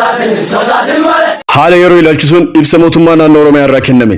Sodaatin, sodaatin malee. Haala yeroo ilaalchisuun ibsa mootummaa naannoo Oromiyaa irraa kenname.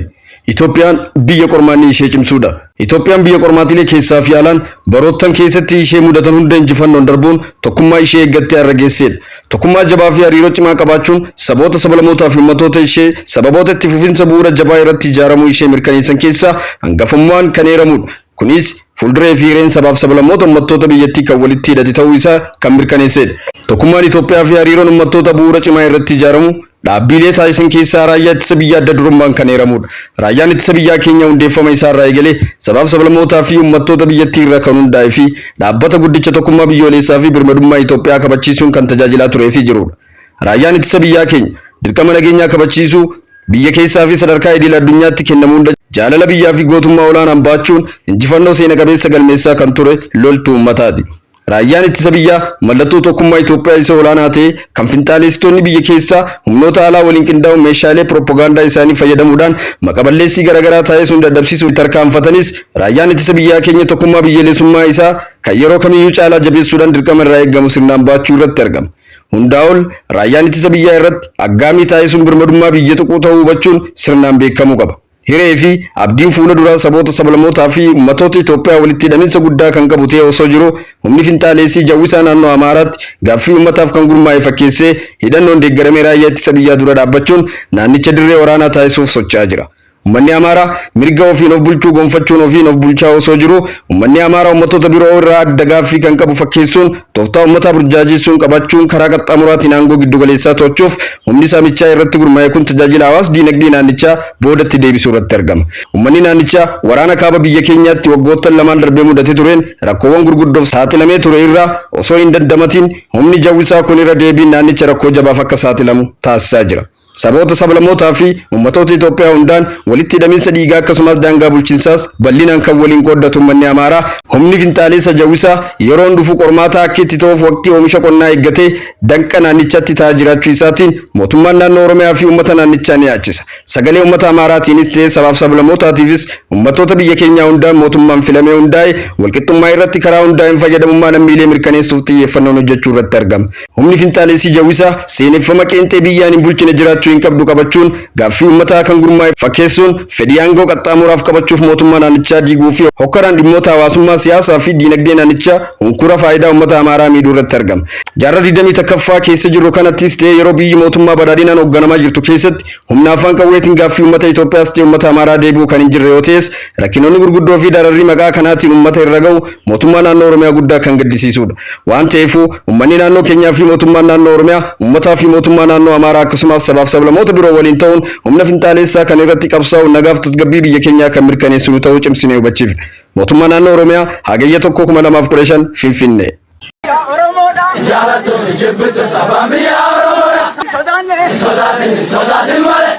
Itoophiyaan biyya qormaanni ishee cimsuudha. Itoophiyaan biyya qormaatilee keessaa fi alaan baroottan keessatti ishee mudatan hunda injifannoon darbuun tokkummaa ishee eeggattee har'a geessedha. Tokkummaa jabaa fi hariiroo cimaa qabaachuun saboota, sablammootaa fi uummattoota ishee sababoota itti fufinsa bu'uura jabaa irratti ijaaramuu ishee mirkaneessan keessaa hangafummaan kan eeramudha. Kunis fuulduree fi hireen sabaaf sablammoota uummattoota biyyattii kan walitti hidhate ta'uu isaa kan mirkaneessedha. Tokkummaan Itoophiyaa fi hariiroon uummattoota bu'uura cimaa irratti ijaaramu dhaabbilee taasisan keessaa raayyaa ittisa biyyaa adda durummaan kan eeramudha. Raayyaan ittisa biyyaa keenya hundeeffama isaa irraa eegalee sabaaf sablammootaa fi uummattoota biyyattii irraa kan hundaa'ee fi dhaabbata guddicha tokkummaa biyyoolessaa fi birmadummaa Itoophiyaa kabachiisuun kan tajaajilaa turee fi jirudha. Raayyaan ittisa biyyaa keenya dirqama nageenyaa kabachiisuu biyya keessaa fi sadarkaa idil addunyaatti kennamu hunda jaalala biyyaa fi gootummaa olaanaan baachuun injifannoo seena qabeessa galmeessaa kan ture loltuu uummataati. Raayyaan ittisa biyyaa mallattoo tokkummaa Itoophiyaa isa olaanaa ta'e kan finxaaleessitoonni biyya keessaa humnoota alaa waliin qindaa'uun meeshaalee piroopagaandaa isaanii fayyadamuudhaan maqaballeessii garaagaraa taasisuun dadhabsiisuuf tarkaanfatanis, raayyaan ittisa biyyaa keenya tokkummaa biyyaalessummaa isaa kan yeroo kamiyyuu caalaa jabeessuudhaan dirqama irraa eegamu sirnaan baachuu irratti argama. Hundaa ol raayyaan ittisa biyyaa irratti aggaamii taasisuun birmadummaa biyya tuquu ta'uu hubachuun sirnaan beekamuu qaba. Hiree fi abdiin fuula duraa saboota, sablammootaa fi uummattoota Itoophiyaa walitti hidhaminsa guddaa kan qabu ta'ee osoo jiru, humni finxaaleessii jawwisaa naannoo Amaaraatti gaaffii uummataaf kan gurmaa'e fakkeessee hidhannoon deeggaramee raayyaa ittisa biyyaa dura dhaabbachuun naannicha dirree waraanaa taasisuuf socho'aa jira. Uummanni Amaaraa mirga ofiin of bulchuu gonfachuun ofiin of bulchaa osoo jiru, uummanni Amaaraa uummattoota biroo irraa adda gaaffii kan qabu fakkeessuun tooftaa uummataa burjaajessuun qabachuun karaa qaxxaamuraatiin aangoo giddugaleessaa to'achuuf humni saamichaa irratti gurmaa'e kun tajaajila hawaas diinagdee naannichaa boodatti deebisuu irratti argama. Uummanni naannichaa waraana kaaba biyya keenyaatti waggoottan lamaan darbee mudate tureen rakkoowwan gurguddoof saaxilamee ture irraa osoo hin dandamatiin, humni jawwisaa kun irra deebiin naannicha rakkoo jabaaf akka saaxilamu taasisaa jira. Saboota, sablammootaa fi uummattoota Itoophiyaa hundaan walitti hidhaminsa dhiigaa akkasumas daangaa bulchiinsaas bal'inaan kan waliin qooddatu uummanni Amaaraa, humni finxaaleessa jawwisaa yeroon dhufu qormaata akka itti ta'uuf waqtii oomisha qonnaa eeggatee danqa naannichatti ta'aa jiraachuu isaatiin mootummaan naannoo Oromiyaa fi uummata naannichaa ni yaachisa. Sagalee uummata Amaaraatiinis ta'ee sabaaf sablammootaatiifis uummattoota biyya keenyaa hundaan mootummaan filamee hundaa'e walqixxummaa irratti karaa hundaa'een fayyadamummaa lammiilee mirkaneessuuf xiyyeeffannoon hojjechuu irratti argama. Humni finxaaleessii jawwisaa seeneffama qeenxee biyyaan hin bulchine jiraachuu hin qabdu qabachuun gaaffii uummataa kan gurmaa'e fakkeessuun fedhii aangoo qaxxaamuraaf qabachuuf mootummaa naannichaa diiguu fi hokkaraan dhimmoota hawaasummaa, siyaasaa fi diinagdee naannichaa hunkura faayidaa uummata Amaaraa miidhuu irratti argama. Jaarraa 21ffaa keessa jirru kanattis ta'e yeroo biyyi mootummaa badhaadhinaan hoogganamaa jirtu keessatti humna afaan qawweetiin gaaffii uummata Itoophiyaas ta'e uummata Amaaraa deebi'uu kan hin jirre yoo ta'es, rakkinoonni gurguddoo fi dararri maqaa kanaatiin uummata irra ga'u mootummaa naannoo Oromiyaa guddaa kan gaddisiisudha. Waan ta'eefuu uummanni naannoo keenyaa fi mootummaan naannoo Oromiyaa uummataa fi mootummaa naannoo Amaaraa akkasumas sabaaf sablammoota biroo waliin ta'uun humna finxaaleessaa kan irratti qabsaa'u nagaaf tasgabbii biyya keenyaa kan mirkaneessinu ta'uu cimsinee hubachiifna. Mootummaa naannoo Oromiyaa, Hagayya 1, 2015, Finfinnee. Oromoodha. Jaalattus jibbitus abbaan biyyaa Oromoodha. Sodaanne. Sodaatin, sodaatin malee.